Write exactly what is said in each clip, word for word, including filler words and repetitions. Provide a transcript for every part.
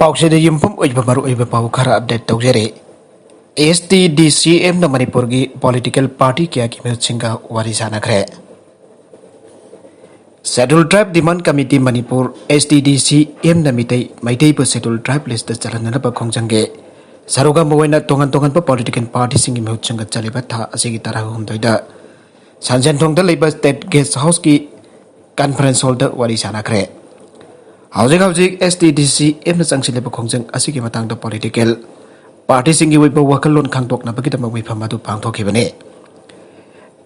ꯄꯥꯎꯁꯤꯗ ꯌꯨꯝꯐꯝ ꯑꯣꯏꯕ ꯃꯔꯨꯑꯣꯏꯕ ꯄꯥꯎ ꯈꯔ ꯑꯞꯗꯦꯠ ꯇꯧꯖꯔꯤ꯫ ꯑꯦꯁ ꯇꯤ ꯗꯤ ꯁꯤ ꯑꯦꯝꯅ ꯃꯅꯤꯄꯨꯔꯒꯤ ꯄꯣꯂꯤꯇꯤꯀꯦꯜ ꯄꯥꯔꯇꯤ ꯀꯌꯥꯒꯤ ꯃꯤꯍꯨꯠꯁꯤꯡꯒ ꯋꯥꯔꯤ ꯁꯥꯟꯅꯈ꯭ꯔꯦ꯫ ꯁꯦꯗꯨꯜ ꯇ꯭ꯔꯥꯏꯕ ꯗꯤꯃꯥꯟ ꯀꯃꯤꯇꯤ ꯃꯅꯤꯄꯨꯔ, ꯑꯦꯁ ꯇꯤ ꯗꯤ ꯁꯤ ꯑꯦꯝꯅ ꯃꯤꯇꯩ, ꯃꯩꯇꯩꯕꯨ ꯁꯦꯗꯨꯜ ꯇ꯭ꯔꯥꯏꯕ ꯂꯤꯁꯇ ꯆꯜꯍꯟꯅꯅꯕ ꯈꯣꯡꯖꯪꯒꯦ꯫ ꯁꯔꯨꯒ ꯃꯔꯨꯑꯣꯏꯅ ꯇꯣꯉꯥꯟ ꯇꯣꯉꯥꯟꯕ ꯄꯣꯂꯤꯇꯤꯀꯦꯜ ꯄꯥꯔꯇꯤꯁꯤꯡꯒꯤ ꯃꯤꯍꯨꯠꯁꯤꯡꯒ ꯆꯠꯂꯤꯕ ꯊꯥ ꯑꯁꯤꯒꯤ ꯇꯔꯥꯍꯨꯝꯗꯣꯏꯗ ꯁꯟꯖꯦꯟꯊꯣꯡꯗ ꯂꯩꯕ ꯁ꯭ꯇꯦꯠ ꯒꯦꯁ ꯍꯥꯎꯁꯀꯤ ꯀꯟꯐꯔꯦꯟꯁ ꯍꯣꯜꯗ ꯋꯥꯔꯤ ꯁꯥꯟꯅꯈ꯭ꯔꯦ꯫ ꯍꯧꯖꯤꯛ ꯍꯧꯖꯤꯛ ꯑꯦꯁ ꯇꯤ ꯗꯤ ꯁꯤ ꯑꯦꯝꯅ ꯆꯪꯁꯤꯜꯂꯤꯕ ꯈꯣꯡꯖꯪ ꯑꯁꯤꯒꯤ ꯃꯇꯥꯡꯗ ꯄꯣꯂꯤꯇꯤꯀꯦꯜ ꯄꯥꯔꯇꯤꯁꯤꯡꯒꯤ ꯑꯣꯏꯕ ꯋꯥꯈꯜꯂꯣꯟ ꯈꯪꯗꯣꯛꯅꯕꯒꯤꯗꯃꯛ ꯃꯤꯐꯝ ꯑꯗꯨ ꯄꯥꯡꯊꯣꯛꯈꯤꯕꯅꯤ꯫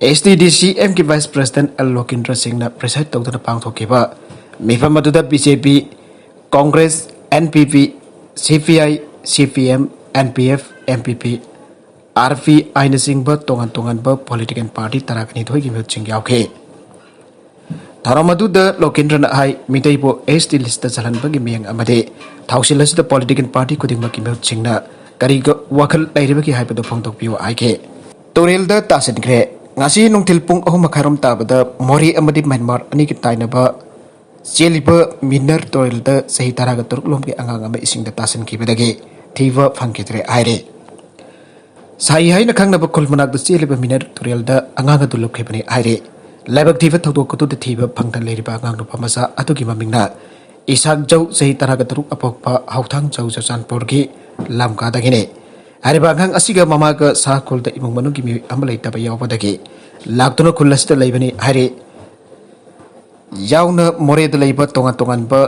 ꯑꯦꯁ ꯇꯤ ꯗꯤ ꯁꯤ ꯑꯦꯝꯒꯤ ꯚꯥꯏꯁ ꯄ꯭ꯔꯦꯁꯤꯗꯦꯟꯠ ꯑꯦꯜ ꯂꯣꯀꯦꯟꯗ꯭ꯔ ꯁꯤꯡꯅ ꯄ꯭ꯔꯦꯁꯥꯏꯗ ꯇꯧꯗꯨꯅ ꯄꯥꯡꯊꯣꯛꯈꯤꯕ ꯃꯤꯐꯝ ꯑꯗꯨꯗ B J P, Congress, N P P, C P I, C P M, N P F, M P P, R P ꯑꯥꯏꯅꯆꯤꯡꯕ ꯇꯣꯉꯥꯟ ꯇꯣꯉꯥꯟꯕ ꯄꯣꯂꯤꯇꯤꯀꯦꯜ ꯄꯥꯔꯇꯤ ꯇꯔꯥꯅꯤꯊꯣꯏꯒꯤ ꯃꯤꯍꯨꯠꯁꯤꯡ ꯌꯥꯎꯈꯤ꯫ ꯊꯧꯔꯝ ꯑꯗꯨꯗ ꯂꯣꯀꯦꯟꯗ꯭ꯔꯅ ꯍꯥꯏ, ꯃꯤꯇꯩꯕꯨ ꯑꯦꯁ ꯇꯤ ꯂꯤꯁꯇ ꯆꯜꯍꯟꯕꯒꯤ ꯃꯤꯌꯦꯡ ꯑꯃꯗꯤ ꯊꯧꯁꯤꯜ ꯑꯁꯤꯗ ꯄꯣꯂꯤꯇꯤꯀꯦꯜ ꯄꯥꯔꯇꯤ ꯈꯨꯗꯤꯡꯃꯛꯀꯤ ꯃꯤꯍꯨꯠꯁꯤꯡꯅ ꯀꯔꯤ ꯋꯥꯈꯜ ꯂꯩꯔꯤꯕꯒꯦ ꯍꯥꯏꯕꯗꯨ ꯐꯣꯡꯗꯣꯛꯄꯤꯌꯨ ꯍꯥꯏꯈꯤ꯫ ꯇꯨꯔꯦꯜꯗ ꯇꯥꯁꯤꯟꯈ꯭ꯔꯦ꯫ ꯉꯁꯤ ꯅꯨꯡꯊꯤꯜ ꯄꯨꯡ ꯑꯍꯨꯝ ꯃꯈꯥꯏꯔꯣꯝ ꯇꯥꯕꯗ ꯃꯣꯔꯦ ꯑꯃꯗꯤ ꯃ꯭ꯌꯥꯟꯃꯥꯔ ꯑꯅꯤꯒꯤ ꯇꯥꯏꯅꯕ ꯆꯦꯜꯂꯤꯕ ꯃꯤꯅꯔ ꯇꯨꯔꯦꯜꯗ ꯆꯍꯤ ꯇꯔꯥꯒ ꯇꯔꯨꯛ ꯂꯣꯝꯒꯤ ꯑꯉꯥꯡ ꯑꯃ ꯏꯁꯤꯡꯗ ꯇꯥꯁꯤꯟꯈꯤꯕꯗꯒꯤ ꯊꯤꯕ ꯐꯪꯈꯤꯗ꯭ꯔꯦ ꯍꯥꯏꯔꯦ꯫ ꯁꯥꯏ ꯍꯥꯏꯅ ꯈꯪꯅꯕ ꯈꯨꯜ ꯃꯅꯥꯛꯇ ꯆꯦꯜꯂꯤꯕ ꯃꯤꯅꯔ ꯇꯨꯔꯦꯜꯗ ꯑꯉꯥꯡ ꯑꯗꯨ ꯂꯨꯞꯈꯤꯕꯅꯤ ꯍꯥꯏꯔꯦ꯫ ꯂꯥꯏꯕꯛ ꯊꯤꯕ ꯊꯧꯗꯣꯛ ꯑꯗꯨꯗ ꯊꯤꯕ ꯐꯪꯗꯅ ꯂꯩꯔꯤꯕ ꯑꯉꯥꯡ ꯅꯨꯄꯥ ꯃꯆꯥ ꯑꯗꯨꯒꯤ ꯃꯃꯤꯡꯅ ꯏꯁꯥꯛꯖꯧ, ꯆꯍꯤ ꯇꯔꯥꯒ ꯇꯔꯨꯛ, ꯑꯄꯣꯛꯄ ꯍꯧꯊꯥꯡꯖꯧ, ꯆꯨꯔꯆꯥꯟꯄꯨꯔꯒꯤ ꯂꯝꯀꯥꯗꯒꯤꯅꯤ꯫ ꯍꯥꯏꯔꯤꯕ ꯑꯉꯥꯡ ꯑꯁꯤꯒ ꯃꯃꯥꯒ ꯁꯥ ꯈꯨꯜꯗ ꯏꯃꯨꯡ ꯃꯅꯨꯡꯒꯤ ꯃꯤꯑꯣꯏ ꯑꯃ ꯂꯩꯇꯕ ꯌꯥꯎꯕꯗꯒꯤ ꯂꯥꯛꯇꯨꯅ ꯈꯨꯜ ꯑꯁꯤꯗ ꯂꯩꯕꯅꯤ ꯍꯥꯏꯔꯤ꯫ ꯌꯥꯎꯅ ꯃꯣꯔꯦꯗ ꯂꯩꯕ ꯇꯣꯉꯥꯟ ꯇꯣꯉꯥꯟꯕ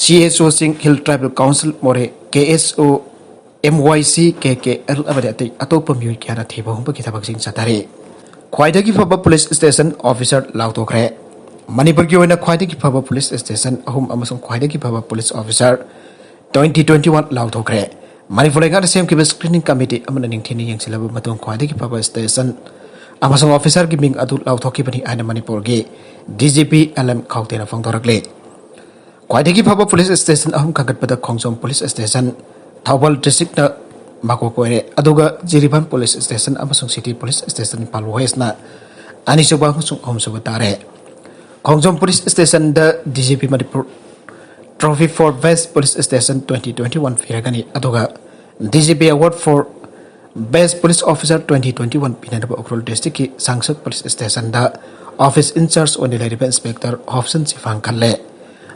ꯁꯤ ꯑꯦꯁ ꯑꯣꯁꯤꯡ, hill tribal council Moreh, K ꯑꯦꯁ ꯑꯣ, ꯑꯦꯝ ꯋꯥꯏ ꯁꯤ, ꯀꯦ ꯀꯦ ꯑꯦꯜ ꯑꯃꯗꯤ ꯑꯇꯩ ꯑꯇꯣꯞꯄ ꯃꯤꯑꯣꯏ ꯀꯌꯥꯅ ꯊꯤꯕ ꯍꯨꯝꯕꯒꯤ ꯊꯕꯛꯁꯤꯡ ꯆꯠꯊꯔꯤ꯫ ꯈ꯭ꯋꯥꯏꯗꯒꯤ ꯐꯕ ꯄꯨꯂꯤꯁ ꯁ꯭ꯇꯦꯁꯟ ꯑꯣꯐꯤꯁꯔ ꯂꯥꯎꯊꯣꯛꯈ꯭ꯔꯦ꯫ ꯃꯅꯤꯄꯨꯔꯒꯤ ꯑꯣꯏꯅ ꯈ꯭ꯋꯥꯏꯗꯒꯤ ꯐꯕ ꯄꯨꯂꯤꯁ ꯁ꯭ꯇꯦꯁꯟ ꯑꯍꯨꯝ ꯑꯃꯁꯨꯡ ꯈ꯭ꯋꯥꯏꯗꯒꯤ ꯐꯕ police officer twenty twenty one ꯂꯥꯎꯊꯣꯛꯈ꯭ꯔꯦ꯫ ꯃꯅꯤꯄꯨꯔ ꯂꯩꯉꯥꯛꯅ ꯁꯦꯝꯈꯤꯕ ꯁ꯭ꯀ꯭ꯔꯤꯅꯤꯡ ꯀꯃꯤꯇꯤ ꯑꯃꯅ ꯅꯤꯡꯊꯤꯅ ꯌꯦꯡꯁꯤꯜꯂꯕ ꯃꯇꯨꯡ ꯈ꯭ꯋꯥꯏꯗꯒꯤ ꯐꯕ ꯁ꯭ꯇꯦꯁꯟ ꯑꯃꯁꯨꯡ ꯑꯣꯐꯤꯁꯔꯒꯤ ꯃꯤꯡ ꯑꯗꯨ ꯂꯥꯎꯊꯣꯛꯈꯤꯕꯅꯤ ꯍꯥꯏꯅ ꯃꯅꯤꯄꯨꯔꯒꯤ D G P L M ꯈꯥꯎꯇꯦꯅ ꯐꯣꯡꯗꯣꯔꯛꯂꯤ꯫ ꯈ꯭ꯋꯥꯏꯗꯒꯤ ꯐꯕ ꯄꯨꯂꯤꯁ ꯁ꯭ꯇꯦꯁꯟ ꯑꯍꯨꯝ ꯈꯟꯒꯠꯄꯗ ꯈꯣꯡꯖꯣꯝ ꯄꯨꯂꯤꯁ ꯁ꯭ꯇꯦꯁꯟ, ꯊꯧꯕꯥꯜ ꯗꯤꯁꯇ꯭ꯔꯤꯛꯅ ꯃꯀꯣꯛ ꯑꯣꯏꯔꯦ, ꯑꯗꯨꯒ ꯖꯤꯔꯤꯕꯥꯝ ꯄꯨꯂꯤꯁ ꯁ꯭ꯇꯦꯁꯟ ꯑꯃꯁꯨꯡ ꯁꯤꯇꯤ ꯄꯨꯂꯤꯁ ꯁ꯭ꯇꯦꯁꯟ, ꯏꯝꯐꯥꯜ ꯋꯦꯁꯅ ꯑꯅꯤꯁꯨꯕ ꯑꯃꯁꯨꯡ ꯑꯍꯨꯝꯁꯨꯕ ꯇꯥꯔꯦ꯫ ꯈꯣꯡꯖꯣꯝ ꯄꯨꯂꯤꯁ ꯁ꯭ꯇꯦꯁꯟꯗ D G P Manipur Trophy for Best Police Station twenty twenty-one ꯄꯤꯔꯒꯅꯤ꯫ ꯑꯗꯨꯒ D G P Award for Best Police Officer twenty twenty-one ꯄꯤꯅꯅꯕ Ukhrul districtꯀꯤ ꯁꯥꯡꯁꯠ police stationꯗ office in charge ꯑꯣꯏꯅ ꯂꯩꯔꯤꯕ inspector ꯍꯣꯞꯁꯟ ꯁꯤꯐꯥꯡ ꯈꯜꯂꯦ꯫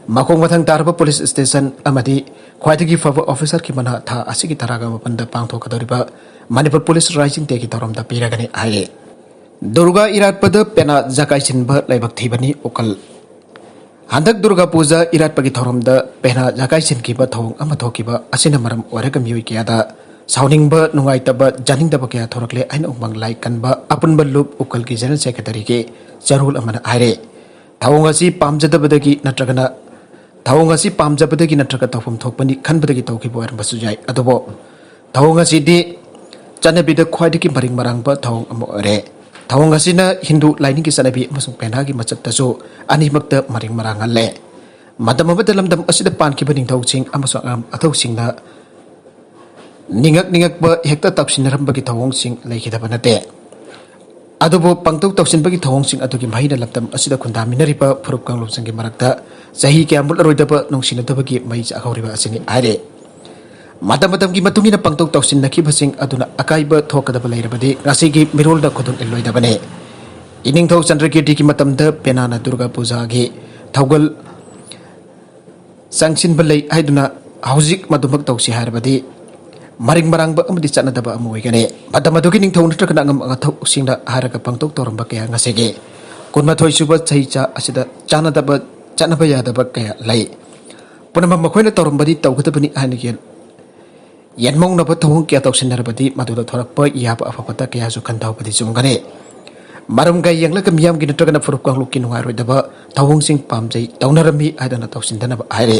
ꯃꯈꯣꯡ ꯃꯊꯪ ꯇꯥꯔꯕ police station ꯑꯃꯗꯤ ꯈ꯭ꯋꯥꯏꯗꯒꯤ ꯐꯕ officerꯒꯤ ꯃꯅꯥ ꯊꯥ ꯑꯁꯤꯒꯤ ꯇꯔꯥꯒ ꯃꯥꯄꯟꯗ ꯄꯥꯡꯊꯣꯛꯀꯗꯧꯔꯤꯕ ꯃꯅꯤꯄꯨꯔ Police Rising Dayꯒꯤ ꯊꯧꯔꯝꯗ ꯄꯤꯔꯒꯅꯤ ꯍꯥꯏꯔꯤ꯫ ꯗꯨꯔꯒꯥ ꯏꯔꯥꯠꯄꯗ ꯄꯦꯅꯥ ꯖꯀꯥꯏ ꯁꯤꯟꯕ ꯂꯥꯏꯕꯛ ꯊꯤꯕꯅꯤ ꯎꯀꯜ꯫ ꯍꯟꯗꯛ ꯗꯨꯔꯒꯥ ꯄꯨꯖꯥ ꯏꯔꯥꯠꯄꯒꯤ ꯊꯧꯔꯝꯗ ꯄꯦꯅꯥ ꯖꯀꯥꯏ ꯁꯤꯟꯈꯤꯕ ꯊꯧꯑꯣꯡ ꯑꯃ ꯊꯣꯛꯈꯤꯕ ꯑꯁꯤꯅ ꯃꯔꯝ ꯑꯣꯏꯔꯒ ꯃꯤꯑꯣꯏ ꯀꯌꯥꯗ ꯁꯥꯎꯅꯤꯡꯕ, ꯅꯨꯡꯉꯥꯏꯇꯕ, ꯌꯥꯅꯤꯡꯗꯕ ꯀꯌꯥ ꯊꯣꯔꯛꯂꯦ ꯍꯥꯏꯅ ꯎꯃꯪ ꯂꯥꯏ ꯀꯟꯕ ꯑꯄꯨꯟꯕ ꯂꯨꯞ ꯎꯀꯜꯒꯤ General Secretaryꯒꯤ ꯆꯦꯔꯣꯜ ꯑꯃꯅ ꯍꯥꯏꯔꯦ꯫ ꯊꯧꯑꯣꯡ ꯑꯁꯤ ꯄꯥꯝꯖꯗꯕꯗꯒꯤ ꯅꯠꯇ꯭ꯔꯒꯅ ꯊꯧꯑꯣꯡ ꯑꯁꯤ ꯄꯥꯝꯖꯕꯗꯒꯤ ꯅꯠꯇ꯭ꯔꯒ ꯇꯧꯐꯝ ꯊꯣꯛꯄꯅꯤ ꯈꯟꯕꯗꯒꯤ ꯇꯧꯈꯤꯕ ꯑꯣꯏꯔꯝꯕꯁꯨ ꯌꯥꯏ, ꯑꯗꯨꯕꯨ ꯊꯧꯑꯣꯡ ꯑꯁꯤꯗꯤ ꯆꯠꯅꯕꯤꯗ ꯈ꯭ꯋꯥꯏꯗꯒꯤ ꯃꯔꯤꯡ ꯃꯔꯥꯡꯕ ꯊꯧꯑꯣꯡ ꯑꯃ ꯑꯣꯏꯔꯦ꯫ ꯊꯧꯑꯣꯡ ꯑꯁꯤꯅ ꯍꯤꯟꯗꯨ ꯂꯥꯏꯅꯤꯡꯒꯤ ꯆꯠꯅꯕꯤ ꯑꯃꯁꯨꯡ ꯄꯦꯅꯥꯒꯤ ꯃꯆꯠꯇꯁꯨ ꯑꯅꯤꯃꯛꯇ ꯃꯔꯤꯡ ꯃꯔꯥꯡꯍꯜꯂꯦ꯫ ꯃꯇꯝ ꯑꯃꯗ ꯂꯝꯗꯝ ꯑꯁꯤꯗ ꯄꯥꯟꯈꯤꯕ ꯅꯤꯡꯊꯧꯁꯤꯡ ꯑꯃꯁꯨꯡ ꯑꯉꯝ ꯑꯊꯧꯁꯤꯡꯅ ꯅꯤꯡꯉꯛ ꯅꯤꯡꯉꯛꯄ ꯍꯦꯛꯇ ꯇꯧꯁꯤꯟꯅꯔꯝꯕꯒꯤ ꯊꯧꯑꯣꯡꯁꯤꯡ ꯂꯩꯈꯤꯗꯕ ꯅꯠꯇꯦ꯫ ꯑꯗꯨꯕꯨ ꯄꯪꯇꯧ ꯇꯧꯁꯤꯟꯕꯒꯤ ꯊꯧꯑꯣꯡꯁꯤꯡ ꯑꯗꯨꯒꯤ ꯃꯍꯩꯅ ꯂꯝꯗꯝ ꯑꯁꯤꯗ ꯈꯨꯟꯗꯥꯃꯤꯟꯅꯔꯤꯕ ꯐꯨꯔꯨꯞ ꯀꯥꯡꯂꯨꯞꯁꯤꯡꯒꯤ ꯃꯔꯛꯇ ꯆꯍꯤ ꯀꯌꯥ ꯃꯨꯠꯂꯔꯣꯏꯗꯕ ꯅꯨꯡꯁꯤꯅꯗꯕꯒꯤ ꯃꯩ ꯆꯥꯛꯍꯧꯔꯤꯕ ꯑꯁꯤꯅꯤ ꯍꯥꯏꯔꯦ꯫ ꯃꯇꯝ ꯃꯇꯝꯒꯤ ꯃꯇꯨꯡ ꯏꯟꯅ ꯄꯪꯇꯧ ꯇꯧꯁꯤꯟꯅꯈꯤꯕꯁꯤꯡ ꯑꯗꯨꯅ ꯑꯀꯥꯏꯕ ꯊꯣꯛꯀꯗꯕ ꯂꯩꯔꯕꯗꯤ ꯉꯁꯤꯒꯤ ꯃꯤꯔꯣꯜꯗ ꯈꯨꯗꯣꯜ ꯏꯜꯂꯣꯏꯗꯕꯅꯤ꯫ ꯏꯅꯤꯡꯊꯧ ꯆꯟꯗ꯭ꯔꯀꯤꯔꯇꯤꯒꯤ ꯃꯇꯝꯗ ꯄꯦꯅꯥꯅ ꯗꯨꯔꯒꯥ ꯄꯨꯖꯥꯒꯤ ꯊꯧꯒꯜ ꯆꯪꯁꯤꯟꯕ ꯂꯩ ꯍꯥꯏꯗꯨꯅ ꯍꯧꯖꯤꯛ ꯃꯗꯨꯃꯛ ꯇꯧꯁꯤ ꯍꯥꯏꯔꯕꯗꯤ ꯃꯔꯤꯡ ꯃꯔꯥꯡꯕ ꯑꯃꯗꯤ ꯆꯠꯅꯗꯕ ꯑꯃ ꯑꯣꯏꯒꯅꯤ꯫ ꯃꯇꯝ ꯑꯗꯨꯒꯤ ꯅꯤꯡꯊꯧ ꯅꯠꯇ꯭ꯔꯒꯅ ꯑꯉꯝ ꯑꯊꯧꯁꯤꯡꯅ ꯍꯥꯏꯔꯒ ꯄꯪꯇꯧ ꯇꯧꯔꯝꯕ ꯀꯌꯥ ꯉꯁꯤꯒꯤ ꯀꯨꯟꯃꯥꯊꯣꯏ ꯁꯨꯕ ꯆꯍꯤꯆꯥ ꯑꯁꯤꯗ ꯆꯥꯟꯅꯗꯕ, ꯆꯠꯅꯕ ꯌꯥꯗꯕ ꯀꯌꯥ ꯂꯩ꯫ ꯄꯨꯝꯅꯃꯛ ꯃꯈꯣꯏꯅ ꯇꯧꯔꯝꯕꯗꯤ ꯇꯧꯒꯗꯕꯅꯤ ꯍꯥꯏꯅ ꯌꯦꯟ-, ꯌꯦꯟꯃꯧꯅꯕ ꯊꯧꯑꯣꯡ ꯀꯌꯥ ꯇꯧꯁꯤꯟꯅꯔꯕꯗꯤ ꯃꯗꯨꯗ ꯊꯣꯔꯛꯄ ꯌꯥꯕ ꯑꯐ ꯐꯠꯇ ꯀꯌꯥꯁꯨ ꯈꯟꯊꯍꯧꯕꯗꯤ ꯆꯨꯝꯒꯅꯤ꯫ ꯃꯔꯝ ꯀꯌꯥ ꯌꯦꯡꯂꯒ ꯃꯤꯌꯥꯝꯒꯤ ꯅꯠꯇ꯭ꯔꯒꯅ ꯐꯨꯔꯨꯞ ꯀꯥꯡꯂꯨꯞꯀꯤ ꯅꯨꯡꯉꯥꯏꯔꯣꯏꯗꯕ ꯊꯧꯑꯣꯡꯁꯤꯡ ꯄꯥꯝꯖꯩ ꯇꯧꯅꯔꯝꯃꯤ ꯍꯥꯏꯗꯅ ꯇꯧꯁꯤꯟꯗꯅꯕ ꯍꯥꯏꯔꯦ꯫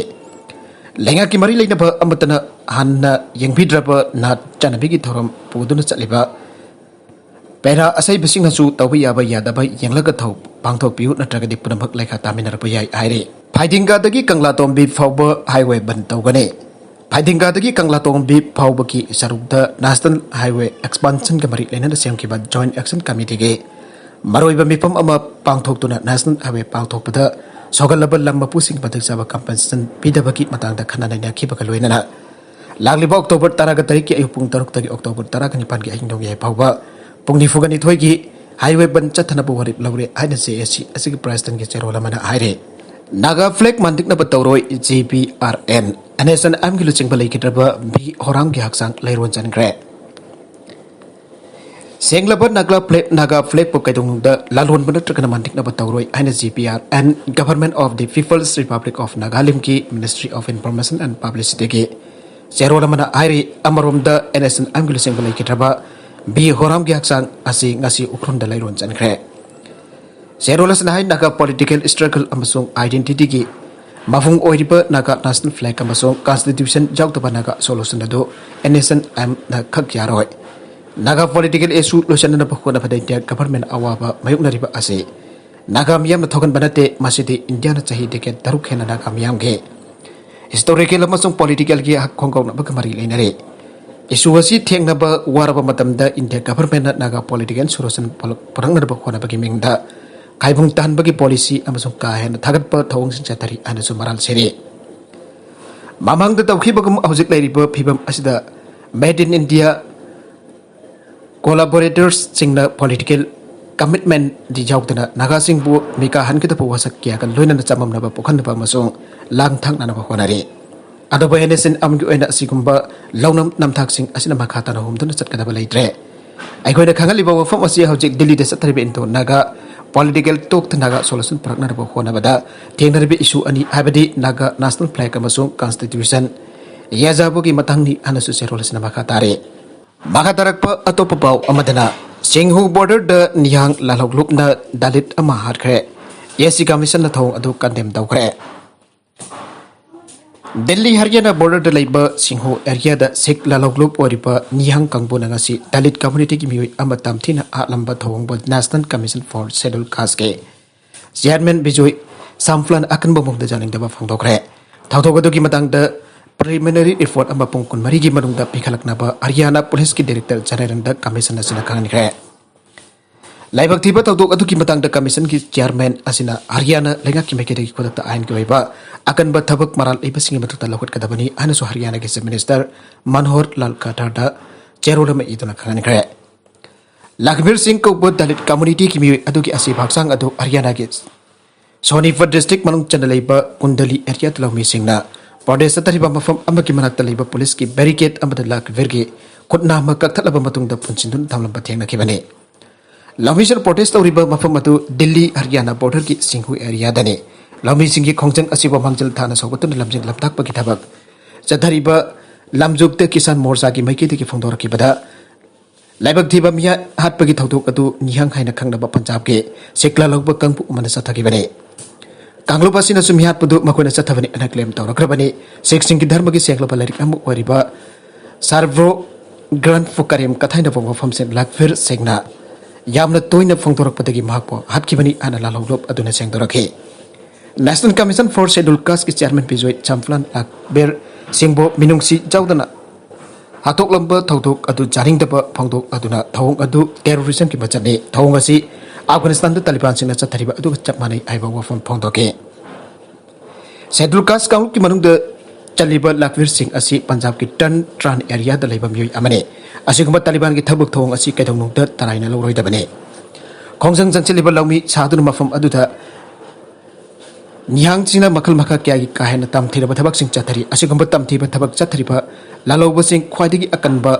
ꯂꯩꯉꯥꯛꯀꯤ ꯃꯔꯤ ꯂꯩꯅꯕ ꯑꯃꯠꯇꯅ ꯍꯥꯟꯅ ꯌꯦꯡꯕꯤꯗ꯭ꯔꯕ ꯅꯥꯠ ꯆꯠꯅꯕꯤꯒꯤ ꯊꯧꯔꯝ ꯄꯨꯗꯨꯅ ꯆꯠꯂꯤꯕ ꯄꯦꯔꯥ ꯑꯁꯩꯕꯁꯤꯡꯅꯁꯨ ꯇꯧꯕ ꯌꯥꯕ ꯌꯥꯗꯕ ꯌꯦꯡꯂꯒ ꯊꯧ-, ꯄꯥꯡꯊꯣꯛꯄꯤꯌꯨ, ꯅꯠꯇ꯭ꯔꯒꯗꯤ ꯄꯨꯝꯅꯃꯛ ꯂꯩꯈꯥ ꯇꯥꯃꯤꯟꯅꯔꯛꯄ ꯌꯥꯏ ꯍꯥꯏꯔꯤ꯫ ꯐꯥꯏꯗꯤꯡꯒꯥꯗꯒꯤ ꯀꯪꯂꯥꯇꯣꯝꯕꯤ ꯐꯥꯎꯕ highway ꯕꯟ ꯇꯧꯒꯅꯤ꯫ ꯐꯥꯏꯗꯤꯡꯒꯥꯗꯒꯤ ꯀꯪꯂꯥꯇꯣꯝꯕꯤ ꯐꯥꯎꯕꯒꯤ ꯁꯔꯨꯛꯇ National Highway Expansionꯒ ꯃꯔꯤ ꯂꯩꯅꯅ ꯁꯦꯝꯈꯤꯕ Joint Action Committeeꯒꯤ ꯃꯔꯨꯑꯣꯏꯕ ꯃꯤꯐꯝ ꯑꯃ ꯄꯥꯡꯊꯣꯛꯇꯨꯅ National Highway ꯄꯥꯡꯊꯣꯛꯄꯗ ꯁꯣꯛꯍꯜꯂꯕ ꯂꯝ ꯃꯄꯨꯁꯤꯡꯒꯤ ꯃꯇꯤꯛ ꯆꯥꯕ compensation ꯄꯤꯗꯕꯒꯤ ꯃꯇꯥꯡꯗ ꯈꯟꯅ ꯅꯩꯅꯈꯤꯕꯒ ꯂꯣꯏꯅꯅ ꯂꯥꯛꯂꯤꯕ October ꯇꯔꯥꯒ ꯇꯔꯦꯠꯀꯤ ꯑꯌꯨꯛ ꯄꯨꯡ ꯇꯔꯨꯛꯇꯒꯤ October ꯇꯔꯥꯒ ꯅꯤꯄꯥꯟꯒꯤ ꯑꯍꯤꯡ ꯅꯣꯡꯌꯥꯏ ꯐꯥꯎꯕ ꯄꯨꯡ ꯅꯤꯐꯨꯒ ꯅꯤꯊꯣꯏꯒꯤ highway ꯕꯟ ꯆꯠꯊꯅꯕ ꯋꯥꯔꯦꯞ ꯂꯧꯔꯦ ꯍꯥꯏꯅ JAC ꯑꯁꯤꯒꯤ presidentꯀꯤ ꯆꯦꯔꯣꯜ ꯑꯃꯅ ꯍꯥꯏꯔꯦ꯫ ꯅꯥꯒꯥ flag ꯃꯥꯟꯗꯤꯛꯅꯕ ꯇꯧꯔꯣꯏ, GPRN꯫ NSCN-M-ꯒꯤ ꯂꯨꯆꯤꯡꯕ ꯂꯩꯈꯤꯗ꯭ꯔꯕ ꯚꯤ ꯍꯣꯔꯥꯝꯒꯤ ꯍꯛꯆꯥꯡ ꯂꯩꯔꯣꯟ ꯆꯟꯈ꯭ꯔꯦ꯫ ꯁꯦꯡꯂꯕ ꯅꯥꯒꯥ flag, ꯅꯥꯒꯥ flagꯄꯨ ꯀꯩꯗꯧꯅꯨꯡꯗ ꯂꯥꯂꯣꯟꯕ ꯅꯠꯇ꯭ꯔꯒꯅ ꯃꯥꯟꯗꯤꯛꯅꯕ ꯇꯧꯔꯣꯏ ꯍꯥꯏꯅ GPRN, Government of the People's Republic of Nagalimꯒꯤ Ministry of Information and Publicityꯒꯤ ꯆꯦꯔꯣꯜ ꯑꯃꯅ ꯍꯥꯏꯔꯤ꯫ ꯑꯃꯔꯣꯝꯗ NSCN-M-ꯒꯤ ꯂꯨꯆꯤꯡꯕ ꯂꯩꯈꯤꯗ꯭ꯔꯕ ꯚꯤ ꯍꯣꯔꯥꯝꯒꯤ ꯍꯛꯆꯥꯡ ꯑꯁꯤ ꯉꯁꯤ ꯎꯈ꯭ꯔꯨꯜꯗ ꯂꯩꯔꯣꯟ ꯆꯟꯈ꯭ꯔꯦ꯫ ꯆꯦꯔꯣꯜ ꯑꯁꯤꯅ ꯍꯥꯏ, ꯅꯥꯒꯥ political struggle ꯑꯃꯁꯨꯡ identityꯒꯤ ꯃꯄꯨꯡ ꯑꯣꯏꯔꯤꯕ ꯅꯥꯒꯥ national flag ꯑꯃꯁꯨꯡ constitution ꯌꯥꯎꯗꯕ ꯅꯥꯒꯥ solution ꯑꯗꯨ NSCN-M-ꯅ ꯈꯛ ꯌꯥꯔꯣꯏ꯫ ꯅꯥꯒꯥ political issue ꯂꯣꯏꯁꯤꯟꯅꯅꯕ ꯍꯣꯠꯅꯕꯗ India government ꯑꯋꯥꯕ ꯃꯥꯌꯣꯛꯅꯔꯤꯕ ꯑꯁꯤ ꯅꯥꯒꯥ ꯃꯤꯌꯥꯝꯅ ꯊꯣꯛꯍꯟꯕ ꯅꯠꯇꯦ, ꯃꯁꯤꯗꯤ ꯏꯟꯗꯤꯌꯥꯅ ꯆꯍꯤ decade ꯇꯔꯨꯛ ꯍꯦꯟꯅ ꯅꯥꯒꯥ ꯃꯤꯌꯥꯝꯒꯤ historical ꯑꯃꯁꯨꯡ politicalꯒꯤ ꯍꯛ ꯈꯣꯡꯒꯥꯎꯅꯕꯒ ꯃꯔꯤ ꯂꯩꯅꯔꯤ꯫ Issue ꯑꯁꯤ ꯊꯦꯡꯅꯕ ꯋꯥꯔꯕ ꯃꯇꯝꯗ India governmentꯅ ꯅꯥꯒꯥ political solution ꯄꯨꯔꯛꯅꯅꯕ ꯍꯣꯠꯅꯕꯒꯤ ꯃꯤꯡꯗ ꯈꯥꯏꯕꯨꯡ ꯇꯥꯍꯟꯕꯒꯤ policy ꯑꯃꯁꯨꯡ ꯀꯥ ꯍꯦꯟꯅ ꯊꯥꯒꯠꯄ ꯊꯧꯑꯣꯡꯁꯤꯡ ꯆꯠꯊꯔꯤ ꯍꯥꯏꯅꯁꯨ ꯃꯔꯥꯜ ꯁꯤꯔꯤ꯫ ꯃꯃꯥꯡꯗ ꯇꯧꯈꯤꯕꯒꯨꯝ ꯍꯧꯖꯤꯛ ꯂꯩꯔꯤꯕ ꯐꯤꯕꯝ ꯑꯁꯤꯗ Made in India collaboratorꯁꯁꯤꯡꯅ political commitmentꯗꯤ ꯌꯥꯎꯗꯅ ꯅꯥꯒꯥꯁꯤꯡꯕꯨ ꯃꯤꯀꯥ ꯍꯟꯒꯗꯕ ꯋꯥꯁꯛ ꯀꯌꯥꯒ ꯂꯣꯏꯅꯅ ꯆꯃꯝꯅꯕ ꯄꯣꯛꯍꯟꯅꯕ ꯑꯃꯁꯨꯡ ꯂꯥꯡ ꯊꯥꯛꯅꯅꯕ ꯍꯣꯠꯅꯔꯤ꯫ ꯑꯗꯨꯕꯨ NSCN-M-ꯒꯤ ꯑꯣꯏꯅ ꯑꯁꯤꯒꯨꯝꯕ ꯂꯧꯅꯝ ꯅꯝꯊꯥꯛꯁꯤꯡ ꯑꯁꯤꯅ ꯃꯈꯥ ꯇꯥꯅ ꯍꯣꯝꯗꯨꯅ ꯆꯠꯀꯗꯕ ꯂꯩꯇ꯭ꯔꯦ꯫ ꯑꯩꯈꯣꯏꯅ ꯈꯪꯍꯜꯂꯤꯕ ꯋꯥꯐꯝ ꯑꯁꯤ ꯍꯧꯖꯤꯛ ꯗꯤꯜꯂꯤꯗ ꯆꯠꯊꯔꯤꯕ Indo-Naga political talkꯇ ꯅꯥꯒꯥ solution ꯄꯨꯔꯛꯅꯅꯕ ꯍꯣꯠꯅꯕꯗ ꯊꯦꯡꯅꯔꯤꯕ issue ꯑꯅꯤ, ꯍꯥꯏꯕꯗꯤ ꯅꯥꯒꯥ national flag ꯑꯃꯁꯨꯡ constitution ꯌꯥꯖꯕꯒꯤ ꯃꯇꯥꯡꯅꯤ ꯍꯥꯏꯅꯁꯨ ꯆꯦꯔꯣꯜ ꯑꯁꯤꯅ ꯃꯈꯥ ꯇꯥꯔꯤ꯫ ꯃꯈꯥ ꯇꯥꯔꯛꯄ ꯑꯇꯣꯞꯄ ꯄꯥꯎ ꯑꯃꯗꯅ ꯁꯤꯡꯍꯨ borderꯗ ꯅꯤꯍꯥꯡ ꯂꯥꯜꯍꯧꯂꯨꯞꯅ ꯗꯂꯤꯠ ꯑꯃ ꯍꯥꯠꯈ꯭ꯔꯦ꯫ ASC commissionꯅ ꯊꯧꯑꯣꯡ ꯑꯗꯨ condemn ꯇꯧꯈ꯭ꯔꯦ꯫ ꯗꯤꯜꯂꯤ ꯍꯔꯤꯌꯥꯅꯥ borderꯗ ꯂꯩꯕ ꯁꯤꯡꯍꯨ areaꯗ ꯁꯤꯈ ꯂꯥꯜꯍꯧꯂꯨꯞ ꯑꯣꯏꯔꯤꯕ ꯅꯤꯍꯥꯡ ꯀꯥꯡꯕꯨꯅ ꯉꯁꯤ ꯗꯂꯤꯠ communityꯒꯤ ꯃꯤꯑꯣꯏ ꯑꯃ ꯇꯝꯊꯤꯅ ꯍꯥꯠꯂꯝꯕ ꯊꯧꯑꯣꯡꯕꯨ National Commission for Scheduled Castꯀꯤ chairman Bijoy ꯁꯥꯝꯐ꯭ꯂꯥꯟ ꯑꯀꯟꯕ ꯃꯑꯣꯡꯗ ꯌꯥꯅꯤꯡꯗꯕ ꯐꯣꯡꯗꯣꯛꯈ꯭ꯔꯦ꯫ ꯊꯧꯗꯣꯛ ꯑꯗꯨꯒꯤ ꯃꯇꯥꯡꯗ preliminary report ꯑꯃ ꯄꯨꯡ ꯀꯨꯟꯃꯔꯤꯒꯤ ꯃꯅꯨꯡꯗ ꯄꯤꯈꯠꯂꯛꯅꯕ ꯍꯔꯤꯌꯥꯅꯥ ꯄꯨꯂꯤꯁꯀꯤ director generalꯗ commission ꯑꯁꯤꯅ ꯈꯪꯍꯟꯈ꯭ꯔꯦ꯫ ꯂꯥꯏꯕꯛ ꯊꯤꯕ ꯊꯧꯗꯣꯛ ꯑꯗꯨꯒꯤ ꯃꯇꯥꯡꯗ ꯀꯃꯤꯁꯟꯒꯤ ꯆꯤꯌꯥꯔꯃꯦꯟ ꯑꯁꯤꯅ ꯍꯔꯤꯌꯥꯅꯥ ꯂꯩꯉꯥꯛꯀꯤ ꯃꯥꯏꯀꯩꯗꯒꯤ ꯈꯨꯗꯛꯇ ꯑꯥꯏꯟꯒꯤ ꯑꯣꯏꯕ ꯑꯀꯟꯕ ꯊꯕꯛ ꯃꯔꯥꯜ ꯂꯩꯕꯁꯤꯡꯒꯤ ꯃꯊꯛꯇ ꯂꯧꯈꯠꯀꯗꯕꯅꯤ ꯍꯥꯏꯅꯁꯨ ꯍꯔꯤꯌꯥꯅꯥꯒꯤ ꯆꯤꯐ ꯃꯤꯅꯤꯁꯇꯔ ꯃꯅꯣꯍꯔ ꯂꯥꯜ ꯈꯠꯇꯔꯗ ꯆꯦꯔꯣꯜ ꯑꯃ ꯏꯗꯨꯅ ꯈꯪꯍꯟꯈ꯭ꯔꯦ꯫ ꯂꯥꯈꯕꯤꯔ ꯁꯤꯡ ꯀꯧꯕ ꯗꯂꯤꯠ ꯀꯝꯃꯨꯅꯤꯇꯤꯒꯤ ꯃꯤꯑꯣꯏ ꯑꯗꯨꯒꯤ ꯑꯁꯤꯕ ꯍꯛꯆꯥꯡ ꯑꯗꯨ ꯍꯔꯤꯌꯥꯅꯥꯒꯤ ꯁꯣꯅꯤꯄꯠ ꯗꯤꯁꯇ꯭ꯔꯤꯛ ꯃꯅꯨꯡ ꯆꯟꯅ ꯂꯩꯕ ꯀꯨꯟꯗꯂꯤ ꯑꯦꯔꯤꯌꯥꯗ ꯂꯧꯃꯤꯁꯤꯡꯅ ꯄ꯭ꯔꯣꯇꯦꯁ ꯆꯠꯊꯔꯤꯕ ꯃꯐꯝ ꯑꯃꯒꯤ ꯃꯅꯥꯛꯇ ꯂꯩꯕ ꯄꯨꯂꯤꯁꯀꯤ ꯕꯦꯔꯤꯀꯦꯗ ꯑꯃꯗ ꯂꯥꯈꯕꯤꯔꯒꯤ ꯈꯨꯠ ꯅꯥꯝꯃ ꯀꯛꯊꯠꯂꯕ ꯃꯇꯨꯡꯗ ꯄꯨꯟꯁꯤꯟꯗꯨꯅ ꯊꯝꯂꯝꯕ ꯊꯦꯡꯅꯈꯤꯕꯅꯤ꯫ ꯂꯧꯃꯤꯁꯤꯡꯅ ꯄ꯭ꯔꯣꯇꯦꯁ ꯇꯧꯔꯤꯕ ꯃꯐꯝ ꯑꯗꯨ ꯗꯤꯜꯂꯤ ꯍꯔꯤꯌꯥꯅꯥ ꯕꯣꯔꯗꯔꯒꯤ ꯁꯤꯡꯍꯨ ꯑꯦꯔꯤꯌꯥꯗꯅꯤ꯫ ꯂꯧꯃꯤꯁꯤꯡꯒꯤ ꯈꯣꯡꯖꯪ ꯑꯁꯤꯕꯨ ꯃꯥꯡꯖꯤꯜ ꯊꯥꯅ ꯁꯧꯒꯠꯇꯨꯅ ꯂꯝꯖꯤꯡ ꯂꯝꯇꯥꯛꯄꯒꯤ ꯊꯕꯛ ꯆꯠꯊꯔꯤꯕ ꯂꯝꯖꯨꯞꯇ ꯀꯤꯁꯥꯟ ꯃꯣꯔꯆꯥꯒꯤ ꯃꯥꯏꯀꯩꯗꯒꯤ ꯐꯣꯡꯗꯣꯔꯛꯈꯤꯕꯗ, ꯂꯥꯏꯕꯛ ꯊꯤꯕ ꯃꯤꯍꯥꯠ ꯍꯥꯠꯄꯒꯤ ꯊꯧꯗꯣꯛ ꯑꯗꯨ ꯅꯤꯍꯥꯡ ꯍꯥꯏꯅ ꯈꯪꯅꯕ ꯄꯟꯖꯥꯕꯀꯤ ꯁꯤꯈꯂꯥ ꯂꯧꯕ ꯀꯥꯡꯕꯨ ꯑꯃꯅ ꯆꯠꯊꯈꯤꯕꯅꯤ꯫ ꯀꯥꯡꯂꯨꯞ ꯑꯁꯤꯅꯁꯨ ꯃꯤꯍꯥꯠꯄꯗꯨ ꯃꯈꯣꯏꯅ ꯆꯠꯊꯕꯅꯤ ꯍꯥꯏꯅ ꯀ꯭ꯂꯦꯝ ꯇꯧꯔꯛꯈ꯭ꯔꯕꯅꯤ꯫ ꯁꯤꯈꯁꯤꯡꯒꯤ ꯙꯔꯃꯒꯤ ꯁꯦꯡꯂꯕ ꯂꯥꯏꯔꯤꯛ ꯑꯃ ꯑꯣꯏꯔꯤꯕ ꯁꯥꯔꯕ꯭ꯔꯣ ꯒ꯭ꯔꯟꯊ ꯄꯨꯀꯔꯤꯝ ꯀꯊꯥꯏꯅꯕ ꯋꯥꯐꯝꯁꯤꯡ ꯂꯥꯛꯐꯤꯔ ꯁꯤꯡꯅ ꯌꯥꯝꯅ ꯇꯣꯏꯅ ꯐꯣꯡꯗꯣꯔꯛꯄꯗꯒꯤ ꯃꯍꯥꯛꯄꯨ ꯍꯥꯠꯈꯤꯕꯅꯤ ꯍꯥꯏꯅ ꯂꯥꯜꯍꯧꯂꯨꯞ ꯑꯗꯨꯅ ꯁꯦꯡꯗꯣꯔꯛꯈꯤ꯫ National Commission for Scheduled Caste ꯀꯤ ꯆꯤꯌꯥꯔꯃꯦꯟ ꯕꯤꯖꯣꯏ ꯆꯥꯝꯐ꯭ꯂꯥꯟ ꯂꯥꯛꯕꯤꯔ ꯁꯤꯡꯕꯨ ꯃꯤꯅꯨꯡꯁꯤ ꯌꯥꯎꯗꯅ ꯍꯥꯠꯇꯣꯛꯂꯝꯕ ꯊꯧꯗꯣꯛ ꯑꯗꯨ ꯌꯥꯅꯤꯡꯗꯕ ꯐꯣꯡꯗꯣꯛ ꯑꯗꯨꯅ ꯊꯧꯑꯣꯡ ꯑꯗꯨ ꯇꯦꯔꯣꯔꯤꯖꯝꯒꯤ ꯃꯆꯠꯅꯤ꯫ ꯊꯧꯑꯣꯡ ꯑꯁꯤ ꯑꯐꯒꯥꯅꯤꯁꯇꯥꯟꯗ ꯇꯥꯂꯤꯕꯥꯟꯁꯤꯡꯅ ꯆꯠꯊꯔꯤꯕ ꯑꯗꯨꯒ ꯆꯞ ꯃꯥꯟꯅꯩ ꯍꯥꯏꯕ ꯋꯥꯐꯝ ꯐꯣꯡꯗꯣꯛꯈꯤ꯫ ꯁꯦꯗꯨꯜ ꯀꯥꯁ ꯀꯥꯡꯂꯨꯞꯀꯤ ꯃꯅꯨꯡꯗ ꯆꯜꯂꯤꯕ ꯂꯥꯛꯕꯤꯔ ꯁꯤꯡ ꯑꯁꯤ ꯄꯟꯖꯥꯕꯀꯤ ꯇꯔꯟ ꯇ꯭ꯔꯥꯟ ꯑꯦꯔꯤꯌꯥꯗ ꯂꯩꯕ ꯃꯤꯑꯣꯏ ꯑꯃꯅꯤ꯫ ꯑꯁꯤꯒꯨꯝꯕ ꯇꯥꯂꯤꯕꯥꯟꯒꯤ ꯊꯕꯛ ꯊꯧꯑꯣꯡ ꯑꯁꯤ ꯀꯩꯗꯧꯅꯨꯡꯗ ꯇꯔꯥꯏꯅ ꯂꯧꯔꯣꯏꯗꯕꯅꯤ꯫ ꯈꯣꯡꯖꯪ ꯆꯪꯁꯤꯜꯂꯤꯕ ꯂꯧꯃꯤ ꯁꯥꯗꯨꯅ ꯃꯐꯝ ꯑꯗꯨꯗ ꯅꯤꯍꯥꯡꯁꯤꯡꯅ ꯃꯈꯜ ꯃꯈꯥ ꯀꯌꯥꯒꯤ ꯀꯥ ꯍꯦꯟꯅ ꯇꯝꯊꯤꯔꯕ ꯊꯕꯛꯁꯤꯡ ꯆꯠꯊꯔꯤ꯫ ꯑꯁꯤꯒꯨꯝꯕ ꯇꯝꯊꯤꯕ ꯊꯕꯛ ꯆꯠꯊꯔꯤꯕ ꯂꯥꯜꯍꯧꯕꯁꯤꯡ ꯈ꯭ꯋꯥꯏꯗꯒꯤ ꯑꯀꯟꯕ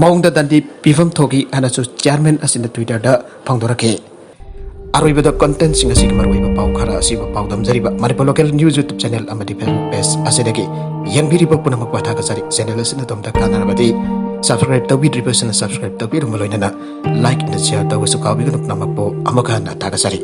ꯃꯑꯣꯡꯗ ꯗꯟꯗꯤ ꯄꯤꯐꯝ ꯊꯣꯛꯏ ꯍꯥꯏꯅꯁꯨ ꯆꯤꯌꯥꯔꯃꯦꯟ ꯑꯁꯤꯅ ꯇ꯭ꯋꯤꯇꯔꯗ ꯐꯣꯡꯗꯣꯔꯛꯈꯤ꯫ ꯑꯔꯣꯏꯕꯗ ꯀꯟꯇꯦꯟꯁꯤꯡ ꯑꯁꯤꯒꯤ ꯃꯔꯨꯑꯣꯏꯕ ꯄꯥꯎ ꯈꯔ ꯑꯁꯤꯕꯨ ꯄꯥꯎ ꯗꯝꯖꯔꯤꯕ Manipur local news YouTube channel ꯑꯃꯗꯤ ꯐꯦꯁꯕꯨꯛ ꯄꯦꯖ ꯑꯁꯤꯗꯒꯤ ꯌꯦꯡꯕꯤꯔꯤꯕ ꯄꯨꯝꯅꯃꯛꯄꯨ ꯊꯥꯒꯠꯆꯔꯤ꯫ ꯆꯦꯅꯦꯜ ꯑꯁꯤꯅ ꯑꯗꯣꯝꯗ ꯀꯥꯟꯅꯔꯕꯗꯤ ꯁꯕꯁꯀ꯭ꯔꯥꯏꯕ ꯇꯧꯕꯤꯗ꯭ꯔꯤꯕꯁꯤꯅ ꯁꯕꯁꯀ꯭ꯔꯥꯏꯕ ꯇꯧꯕꯤꯔꯨꯕ ꯂꯣꯏꯅꯅ ꯂꯥꯏꯛ ꯑꯃꯗꯤ ꯁꯤꯌꯥꯔ ꯇꯧꯕꯁꯨ ꯀꯥꯎꯕꯤꯒꯅꯨ꯫ ꯄꯨꯝꯅꯃꯛꯄꯨ ꯑꯃꯨꯛꯀ ꯍꯟꯅ ꯊꯥꯒꯠꯆꯔꯤ꯫